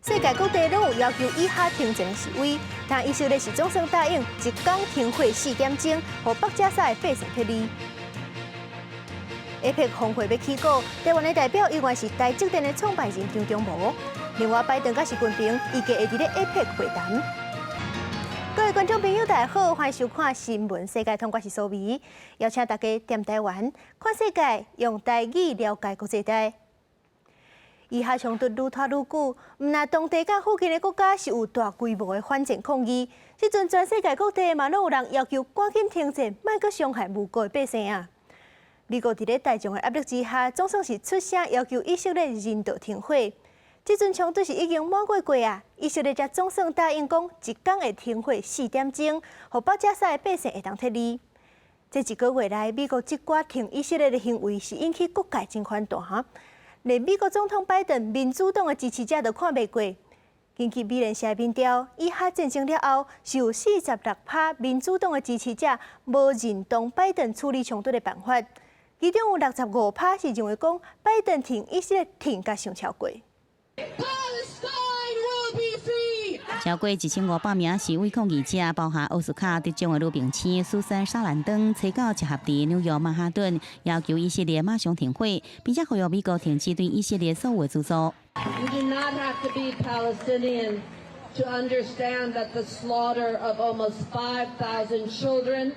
世界各地攏有要求以哈停戰的示威，但以色列是總算答應一工停火四點鐘，予北加沙的百姓撤離。APEC 峰會欲起鼓，台灣的代表依然是台積電的創辦人張忠謀。另外，拜登佮習近平預計會佇咧 APEC 會談。各位觀眾朋友，大家好，歡迎收看《新聞世界通》，我是蘇眉，邀請大家踮台灣看世界，用台語了解國際大。以哈衝突愈拖愈久，毋但當地佮附近的國家是有大規模的反戰抗議，這陣全世界各地嘛攏有人要求趕緊停戰，莫閣傷害無辜的百姓啊！美國佇咧大眾的壓力之下，總算是出聲要求以色列人道停火。這陣衝突是已經滿月過啊！以色列才總算答應講，一工會停火四點鐘，予北加沙的百姓會當撤離。這一個月來，美國這寡挺以色列的行為是引起各界真反彈。連美國總統拜登民主黨的支持者都看袂過。根據美聯社的民調，以哈戰爭了後，是有46趴民主黨的支持者無認同拜登處理衝突的辦法，其中有65趴是認為講拜登挺以色列挺甲傷超過。 Palestine will be free. 超過1500名示威抗議者，包含奧斯卡得獎的女明星蘇珊·莎蘭登，初九集合佇紐約曼哈頓，要求以色列馬上停火，並且呼籲美國停止對以色列所有的資助。 You do not have to be Palestinian to understand that the slaughter of almost 5,000 children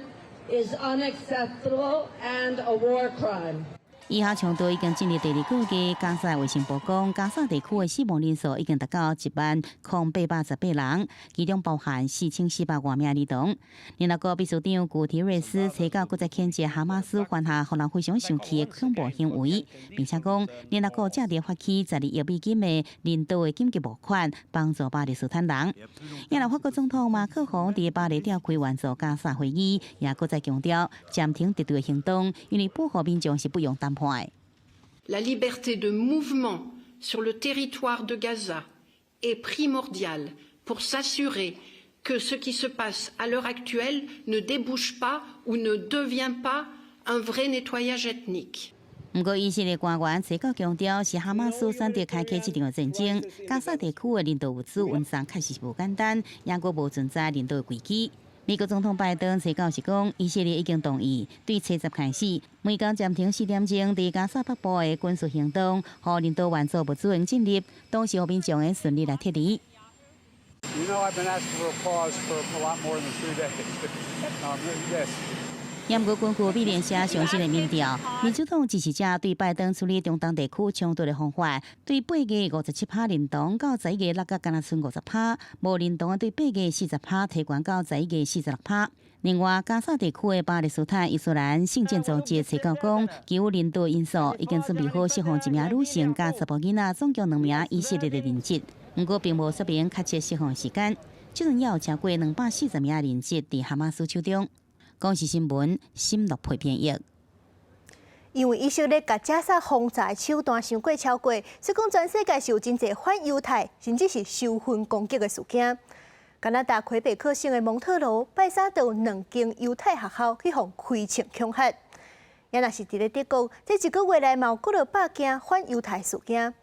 is unacceptable and a war crime. 以哈衝突已經進入第二個月，加沙衛生部講，加沙地區的死亡人數已經達到10,088人，其中包含4400外名兒童。聯合國秘書長古提瑞斯初九閣再譴責哈馬斯犯下予人非常生氣的恐怖行為，並且講聯合國正佇發起12億美金的人道的緊急募款，幫助巴勒斯坦人。也若法國總統馬克宏佇巴黎召開援助加沙會議，也閣再強調暫停敵對行動，因為保護民眾是不容談判。 La liberté de mouvement sur le territoire de Gaza est primordiale pour s'assurer que ce qui se passe à l'heure actuelle ne débouche pas ou ne devient pas un vrai nettoyage ethnique. 毋過，以色列官員初九強調，是哈馬斯選擇開啟這場戰爭。加沙地區的人道物資運送確實是無簡單，也閣無存在人道危機。美國總統拜登初九是講，以色列已經同意對初十開始，每工暫停四點鐘佇加沙北部的軍事行動，予人道援助物資用進入，同時予民眾會順利來撤離。 I've been asking for a pause for a lot more than 3 days. Yes. 毋過根據美聯社上新的民調，民主黨支持者對拜登處理中東地區衝突的方法，對8月57趴認同，到11月落甲敢若賰50趴；無認同的對8月40趴，提懸到11月46趴。另外，加沙地區的巴勒斯坦伊斯蘭聖戰組織初九講，基於人道因素，已經準備好釋放一名女性佮查埔囡仔，總共兩名以色列的人質。毋過並無說明確切釋放時間。這陣也有超過240名人質佇哈馬斯手中。公視新聞，新樂配編譯。因為以色列共加沙轟炸的手段傷過超過，所以講全世界是有真濟反猶太，甚至是仇恨攻擊的事件。加拿大魁北克省的蒙特羅，拜三就有兩間猶太學校去予開槍恐嚇。也若是佇咧德國，這一個月內嘛有幾落百件反猶太事件。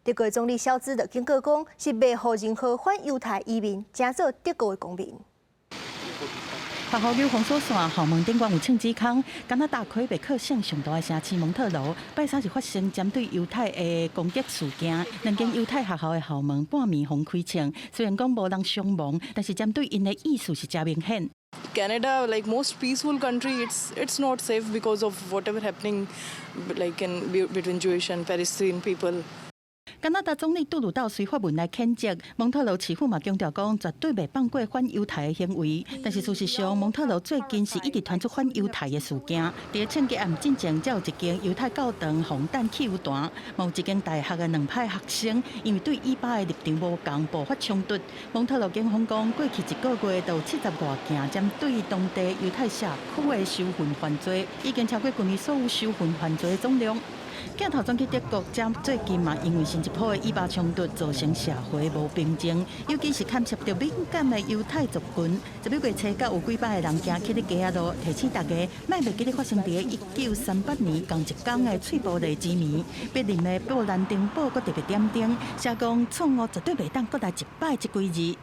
德國總理蕭茲就警告講，是袂予任何反猶太移民成做德國的公民。學校有封鎖線，校門頂懸有槍支空。加拿大魁北克省上大的城市蒙特羅，拜三是發生針對猶太的攻擊事件。兩間猶太學校的校門半暝予開槍，雖然講無人傷亡，但是針對𪜶的意思是誠明顯。 Canada, like most peaceful country, it's not safe because of whatever happening, like in between Jewish and Palestinian people. 加拿大總理杜魯道隨發文來譴責蒙特羅市府嘛，強調講絕對袂放過反猶太的行為。但是事實上，蒙特羅最近是一直傳出反猶太的事件。佇槍擊案進前，才有一間猶太教堂予彈汽油彈，嘛有一間大學的兩派學生因為對以巴的立場無仝，爆發衝突。蒙特羅警方講，過去一個月就有70外件針對當地猶太社區的仇恨犯罪，已經超過舊年所有仇恨犯罪的總量。鏡頭轉去德國，遮最近嘛，因為新一波的以巴衝突造成社會無平靜，尤其是牽涉著敏感的猶太族群。11月初九有幾百個人行去咧街仔路，提醒大家莫袂記得發生佇1938年仝一工的翠玻璃之謎。柏林的布蘭登堡閣特別點燈，寫講錯誤絕對袂當閣來一擺這幾字。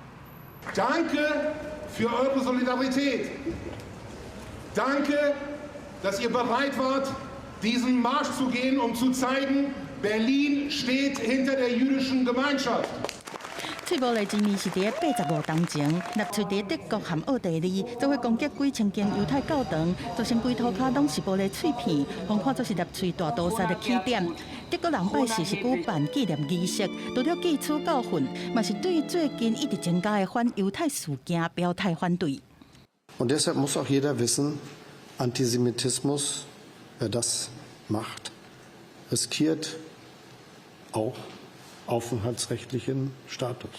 Danke für eure Solidarität. Danke, dass ihr bereit wart, diesen Marsch zu gehen, um zu zeigen, Berlin steht hinter der jüdischen Gemeinschaft. 翠玻璃之謎是佇85冬前，納粹佇德國和奧地利做伙攻擊幾千間猶太教堂，造成規塗跤攏是玻璃碎片，予看做是納粹大屠殺的起點。德國人拜四是舉辦紀念儀式，除了記取教訓，嘛是對最近一直增加的反猶太事件表態反對。 Und deshalb muss auch jeder wissen, Antisemitismus, wer das macht, riskiert auch aufenthaltsrechtlichen Status.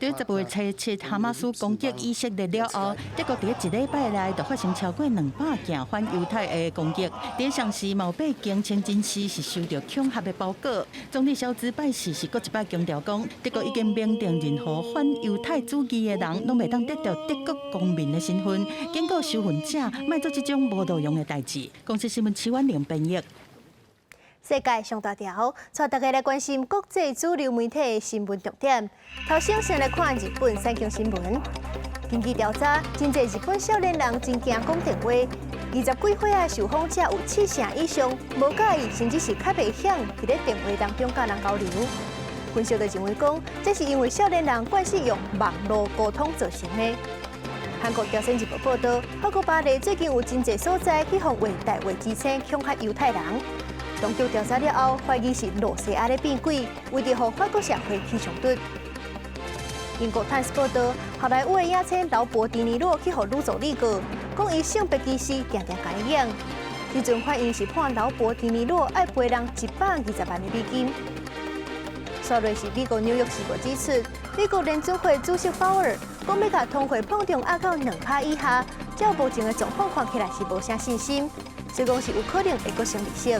佇10月初7，哈馬斯攻擊以色列了後，德國佇一禮拜內就發生超過200件反猶太的攻擊。佇上時，嘛有八間清真寺是收著恐嚇的包裹。總理蕭茲拜四是閣一擺強調講，德國已經明定任何反猶太主義的人，攏袂當得著德國公民的身份，警告仇恨者莫做這種無路用的代誌。公視新聞徐婉玲編譯。世界上大條，帶大家來關心國際主流媒體的新聞重點。頭先先來看日本產經新聞。根據調查，真濟日本少年人真驚講電話。20幾歲的受訪者有七成以上無佮意，甚至是較袂曉佇咧電話當中佮人交流。分析就認為講，這是因為少年人慣勢用網路溝通造成的。韓國朝鮮日報報導，法國巴黎最近有真濟所在去予畫大畫之稱恐嚇猶太人。當局調查了後，懷疑是露西亞咧變鬼，為著予法國社會起衝突。英國《泰斯》報導，好萊塢的影星勞勃迪尼洛去予女助理告，講伊性別歧視，定定共伊養。這陣法院是判勞勃迪尼洛愛賠人120萬的美金。煞落是美國紐約時報指出，美國聯準會主席鮑爾講欲共通貨膨脹壓到2趴以下，照目前的狀況看起來是無啥信心，所以講是有可能會閣升利息。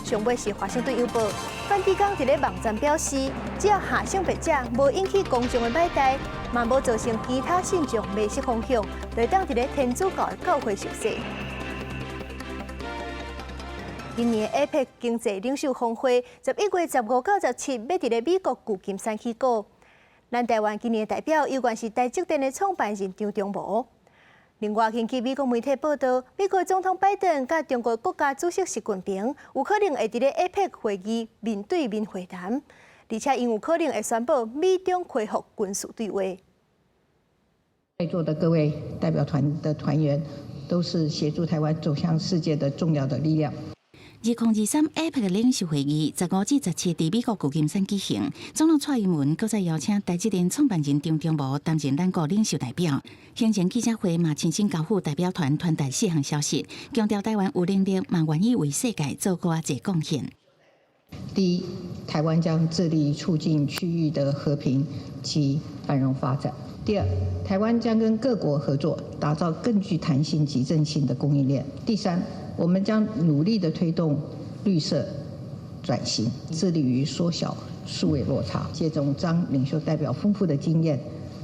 上尾是華盛頓郵報，梵蒂岡佇咧網站表示，只要下性別者無引起公眾的歹待，嘛無造成其他信眾迷失方向，就會當佇咧天主教的教會受洗。今年 APEC 經濟領袖峰會11月15到17，欲佇咧美國舊金山起鼓。咱台灣今年的代表猶原是台積電的創辦人張忠謀。另外，根據美國媒體報導，美國總統拜登佮中國國家主席習近平有可能會佇咧 APEC 會議面對面會談，而且𪜶有可能會宣布美中恢復軍事對話。在座的各位代表團的團員，都是協助台灣走向世界的重要的力量。2023 APEC 領袖會議15至17佇美國舊金山舉行，總統蔡英文閣再邀請台積電創辦人張忠謀擔任咱國領袖代表。行前記者會嘛親身交付代表團傳達四項消息，強調台灣有能力，嘛願意為世界做閣較濟貢獻。第一，台灣將致力促進區域的和平及繁榮發展。第二，台灣將跟各國合作，打造更具彈性及韌性的供應鏈。第三，我們將努力的推動綠色轉型，致力於縮小數位落差。借重張領袖代表豐富的經驗，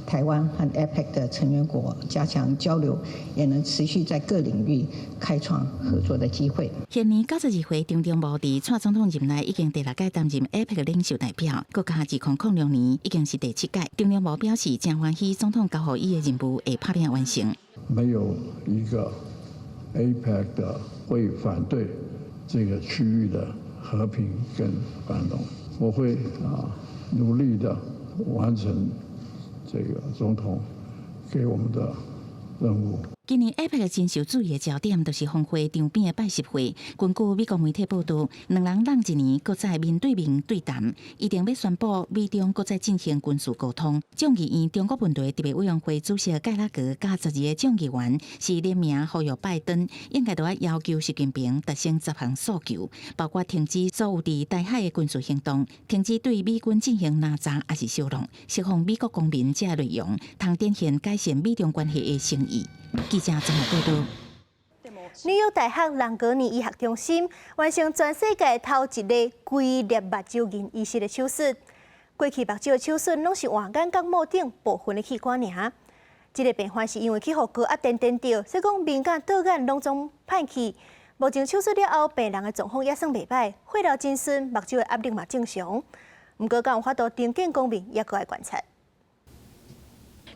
台灣和 APEC 的成員國加強交流，也能持續在各領域開創合作的機會。現年92歲張忠謀佇蔡總統任內已經第六屆擔任 APEC 領袖代表，閣加2006年已經是第七屆。張忠謀表示，誠歡喜總統交予伊的任務會拍拚完成。沒有一個 APEC 的會反對這個區域的和平跟繁榮。我會努力的完成這個總統給我們的任務。今年 APEC 真受注意的焦點，就是峰會場邊的拜習會。根據美國媒體報導，兩人隔一年閣再面對面對談，一定欲宣布美中閣再進行軍事溝通。眾議院中國問題特別委員會主席蓋拉格佮12個眾議員是聯名呼籲拜登，應該著愛要求習近平達成十項訴求，包括停止所有佇台海的軍事行動，停止對美軍進行拿查抑是收容，釋放美國公民這個內容，通展現改善美中關係的誠意。記者綜合報導。紐約大學朗格尼醫學中心完成全世界頭一个規粒目睭銀移植的手術。過去目睭的手術攏是換眼角膜頂部分的器官爾。這个病患是因為去予高壓電電著，所以講面佮倒眼攏總歹去。目前手術了後，病人的狀況也算袂䆀，血流真順，目睭的壓力嘛正常。毋過，敢有法度重見光明，猶閣愛觀察。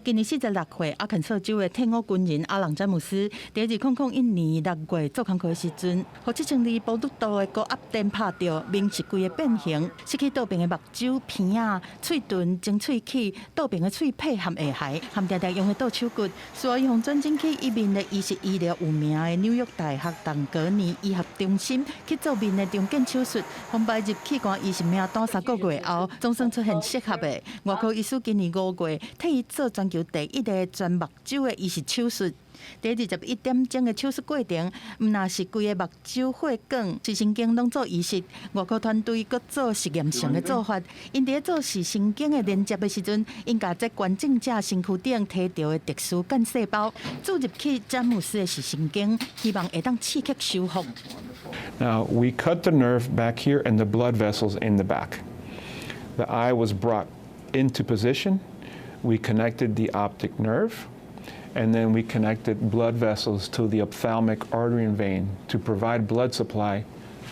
今年46歲，阿肯色州的退伍軍人阿朗詹姆斯，佇2001年6月做工課的時陣，予72伏度的高壓電拍著，面是規个變形，失去倒爿的目睭、鼻仔、喙唇、前喙齒、倒爿的喙䫌和下頦，含定定用的倒手骨，需要予轉診去以面的移植醫療有名的紐約大學朗格尼醫學中心去做面的重建手術。予擺入器官移植名單3個月後，總算出現適合的外科醫師，今年5月替伊做全球第一个全目睭的移植手術。佇21點鐘的手術過程，毋但是規个目睭血管、視神經攏做移植，外科團隊閣做實驗性的做法。𪜶佇咧做視神經的連接的時陣，𪜶共這捐贈者身軀頂提著的特殊幹細胞注入去詹姆斯的視神經，希望會當刺激修復。 Now we cut the nerve back here and the blood vessels in the back. The eye was brought into position. We connected the optic nerve, and then we connected blood vessels to the ophthalmic artery and vein to provide blood supply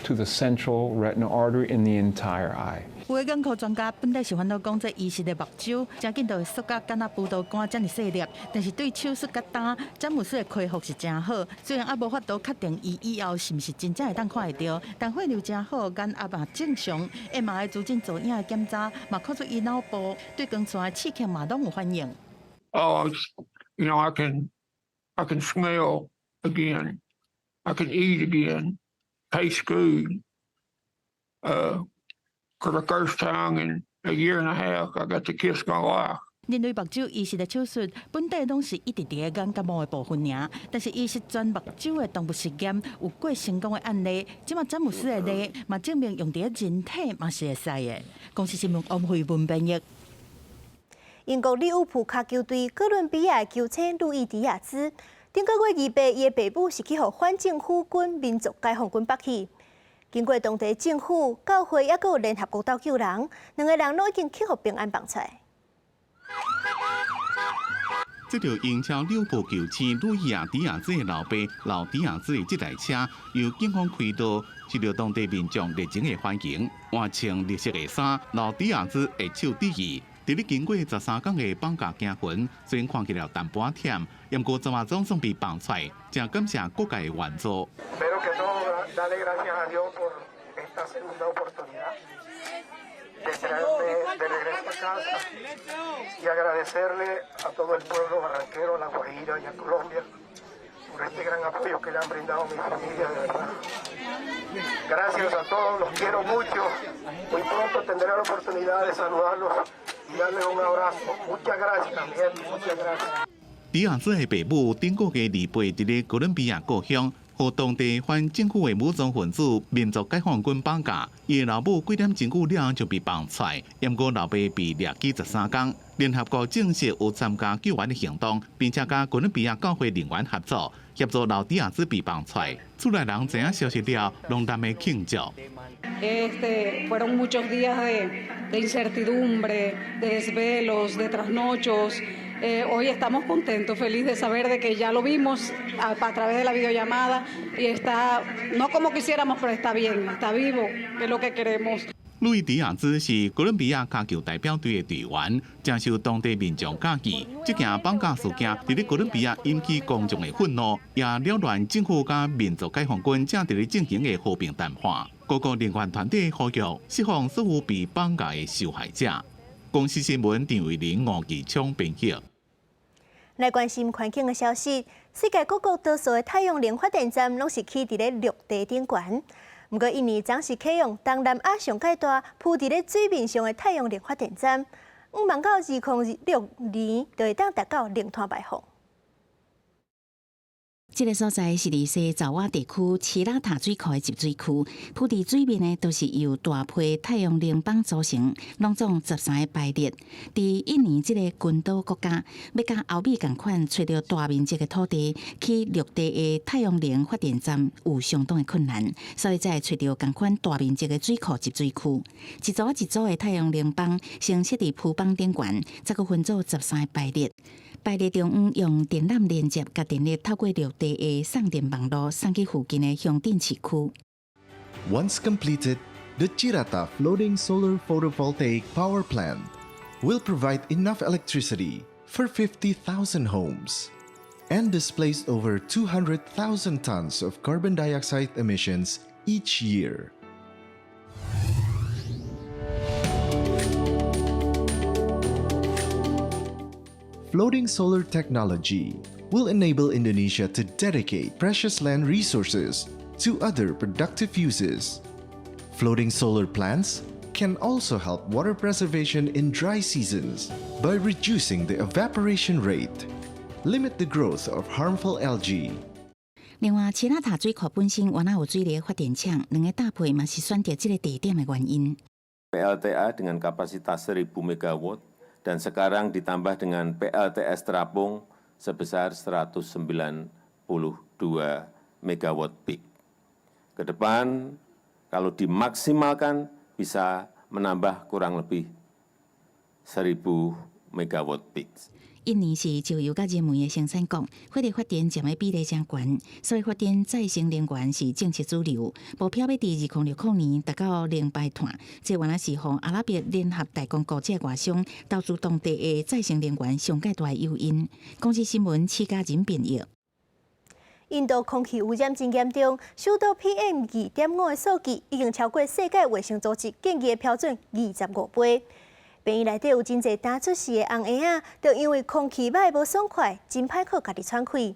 to the central retinal artery in the entire eye. 有的眼科專家本來是煩惱講，這移植的目睭誠緊就會縮甲敢若葡萄乾遮爾細粒，但是對手術佮今，詹姆斯的恢復是誠好。雖然猶無法度確定伊以後是毋是真正會當看會著，但血流誠好，眼壓嘛正常。MRI 資訊造影的檢查嘛，看出伊腦部對光線的刺激嘛攏有反應。 Oh, I can smell again. I can eat again, taste food. For the first time in a year and a half, I got to kiss my wife. 人類目睭移植的手術，本底攏是一直佇咧眼角膜的部分爾，但是移植全目睭的動物實驗有過成功的案例，這馬詹姆斯的例嘛證明用佇咧人體嘛是會使的。公視新聞王慧文編譯。英國利物浦跤球隊哥倫比亞球星路易迪亞茲，頂個月28，伊的爸母是去予反政府軍民族解放軍縛去。經過當地政府、教會，猶閣有聯合國鬥救人，兩个人攏已經去予平安放出來。這著英超利物浦球星路易亞迪亞茲的老爸老迪亞茲的這台車，由警方開道，受到當地民眾熱情的歡迎。換穿綠色的衫，老迪亞茲會手致意。佇咧經過13天的綁架驚魂，雖然看起來有淡薄仔忝，毋過這馬總算被放出來，誠感謝各界的援助。 Darle gracias a Dios por esta segunda oportunidad de traerme de regreso a casa y agradecerle a todo el pueblo barranquero, a La Guajira y a Colombia por este gran apoyo que le han brindado a mi familia, de verdad. Gracias a todos, los quiero mucho. Muy pronto tendré la oportunidad de saludarlos y darles un abrazo. Muchas gracias, mi gente, muchas gracias. 迪亞茲的爸母頂個月28佇咧哥倫比亞故鄉，予當地反政府的武裝分子民族解放軍綁架，伊的老母幾點鐘久了後就被放出來，毋過老爸被掠去13天。聯合國證實有參加救援的行動，並且佮哥倫比亞教會人員合作，協助老迪亞茲被放出來。厝內人知影消息了，攏踮咧慶祝。 Fueron muchos días de incertidumbre, de desvelos, de trasnochos. Hoy estamos contentos, felices de saber de que ya lo vimos a través de la videollamada y está, no como quisiéramos, pero está bien, está vivo, que es lo que queremos. 路易迪亞茲是哥倫比亞跤球代表隊的隊員，誠受當地民眾嘉許。這件綁架事件佇咧哥倫比亞引起公眾的憤怒，也擾亂政府佮民族解放軍正佇咧進行的和平談判。各國人權團體呼籲釋放所有被綁架的受害者。公視新聞陳慧玲、吳繼昌編譯。來關心環境的消息，世界各國多數的太陽能發電站攏是起佇咧陸地頂懸。毋過印尼昨是啟用東南亞上蓋大浮佇咧水面上的太陽能發電站，向望到2026年就會當達到零碳排放。這个所在是佇西爪哇地區奇拉塔水庫的集水區，鋪佇水面的都是由大批太陽能板組成，攏總13個排列。佇印尼這个群島國家，欲佮歐美仝款揣著大面積的土地起陸地的太陽能發電站有相當的困難，所以才會揣著仝款大面積的水庫集水區。一組一組的太陽能板先設佇浮板頂懸，再閣分做13個排列。排列中央用電纜連接，共電力透過陸地的送電網路送去附近的鄉鎮市區。 Once completed, the Cirata Floating Solar Photovoltaic Power Plant will provide enough electricity for 50,000 homes and displace over 200,000 tons of carbon dioxide emissions each year. Floating solar technology will enable Indonesia to dedicate precious land resources to other productive uses. Floating solar plants can also help water preservation in dry seasons by reducing the evaporation rate, limit the growth of harmful algae. 另外，奇拉塔水庫本身原來有水力發電廠，兩个搭配嘛是選擇這个地點的原因。 PLTA dengan kapasitas 1000 megawatt dan sekarang ditambah dengan PLTS terapung sebesar 192 megawatt peak. Ke depan, kalau dimaksimalkan bisa menambah kurang lebih 1000 megawatt peak. 印尼是石油佮燃煤的生產國，火力發電佔的比例誠懸，所以發展再生能源是政策主流。目標欲佇2060年達到零排碳，這原來是予阿拉伯聯合大公國這外商投資當地的再生能源上蓋大的誘因。公視新聞施嘉仁編譯。印度空氣污染真嚴重，首都 PM 2.5的數據已經超過世界衛生組織建議的標準25倍。病院內底有真濟剛出世的紅嬰仔，就因為空氣歹無爽快，真歹靠家己喘氣。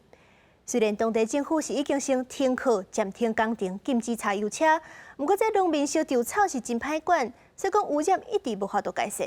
雖然當地政府是已經先停課、暫停工程、禁止柴油車，毋過這農民燒稻草是真歹管，所以講污染一直無法度改善。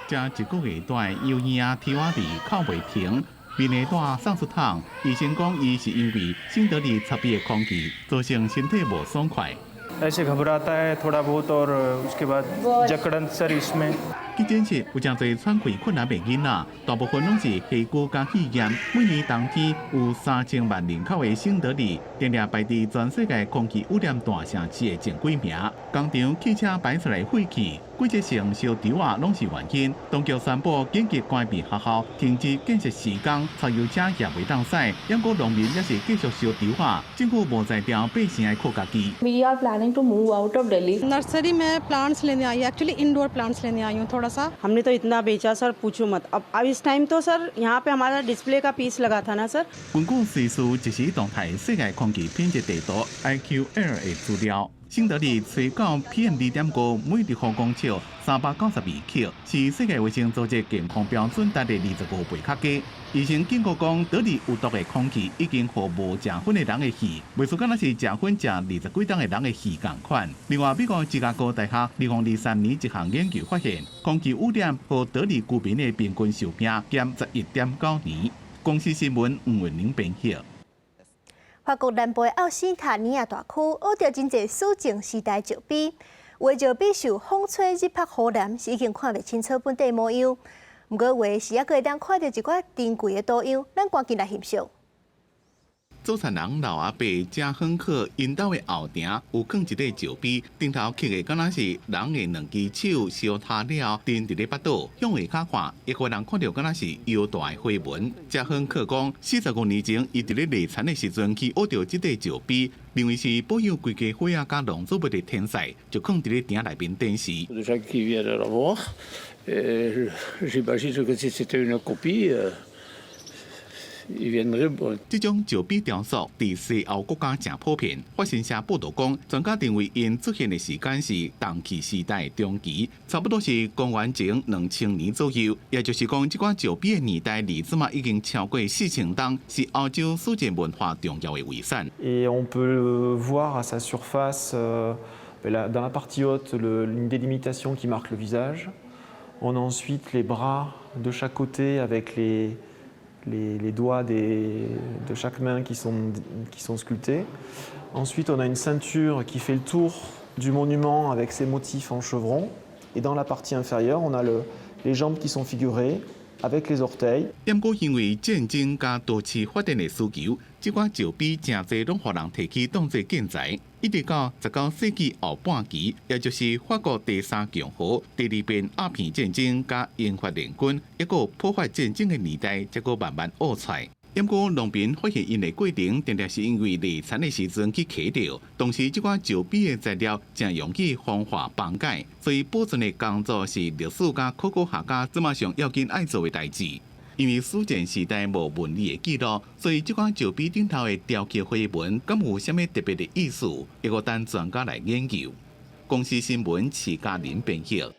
這一個月大幼嬰仔提瓦里哭袂停，面會帶送出桶。醫生講，伊是因為新德里插鼻的空氣造成身體無爽快。 ऐसे घबराता है थोड़ा बहुत और उसके बाद जकड़न सर इसमें。急診室有誠濟喘氣困難的囡仔，大部分攏是氣管佮肺炎。每年冬天有3000萬人口的新德里，定定排佇全世界空氣污染大城市的前幾名。工廠汽車排出來廢氣，季節性燒稻仔攏是原因。當局宣布緊急關閉學校，停止建設施工，柴油車也袂當駛。毋過農民猶是繼續燒稻仔，政府無才調，百姓愛靠家己。 We are planning to move out of Delhi. Nursery में प्लांट्स लेने आई, actually indoor plants लेने आई हूँ थोड़ा सा। हमने तो इतना बेचा सर, पूछो मत। अब इस टाइम तो सर यहाँ पे हमारा डिस्प्ले का पीस लगा था ना सर。根據瑞士即時動態世界空氣品質地圖 IQAir 的資料，新德里吹到 PM 2.5每立方公尺392克，是世界衛生組織健康標準值的25倍較低。醫生警告講，德里有毒的空氣已經予無食薰的人的肺，袂輸敢若是食薰食20幾冬的人的肺仝款。另外，美國芝加哥大學2023年一項研究發現，空氣污染予德里居民的平均壽命減11.9年。公視新聞吳文玲編譯。法國南部的奧西塔尼亞大區，挖著真濟史前時代石碑，有的石碑受風吹日曬雨淋，是已經看袂清楚本底模樣。毋過有的是猶閣會當看著一寡珍貴的圖樣，咱趕緊來欣賞。祖田人老阿伯遮亨克𪜶兜的後埕有囥一塊石碑，頂頭刻的敢若是人的兩支手相拍了，釘佇咧腹肚。向下跤看，會予人看著敢若是猶大的花紋。遮亨克講，45年前，伊佇咧犁田的時陣去挖著這塊石碑，認為是保佑規家伙仔佮農作物的天使，就囥佇咧埕內面展示。 J'imagine que si c'était une copie, 這種石碑雕塑佇西歐國家誠普遍。法新社報導講，專家認為𪜶出現的時間是銅器時代中期，差不多是公元前2000年左右。也就是講，這款石碑的年代離這馬已經超過4000冬，是歐洲史前文化重要的遺產。 Et on peut voir à sa surface, dans la partie haute, une délimitation qui marque le visage. On a ensuite les bras de chaque côté avec les Les doigts de chaque main qui sont sculptés. Ensuite, on a une ceinture qui fait le tour du monument avec ses motifs en chevron. Et dans la partie inférieure, on a les jambes qui sont figurées avec les orteils. 毋過因為戰爭佮都市發展的需求，這寡石碑誠濟攏予人提去當做建材。一直到19世紀後半期，也就是法國第三共和、第二遍鴉片戰爭佮英法聯軍抑閣普法戰爭的年代，才閣慢慢挖出來。毋過農民發現𪜶的過程，定定是因為犁田的時陣去磕著，同時這寡石碑的材料誠容易風化崩解，所以保存的工作是歷史佮考古學家這馬上要緊愛做的代誌。因為史前時代無文字的記錄，所以這寡石碑頂頭的雕刻花紋，敢有啥物特別的意思？猶閣等專家來研究。公視新聞徐嘉玲編譯。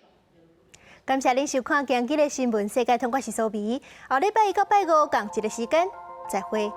感謝您收看今日的新聞世界通，我是蘇美。後禮拜一到拜五仝一个時間，再會。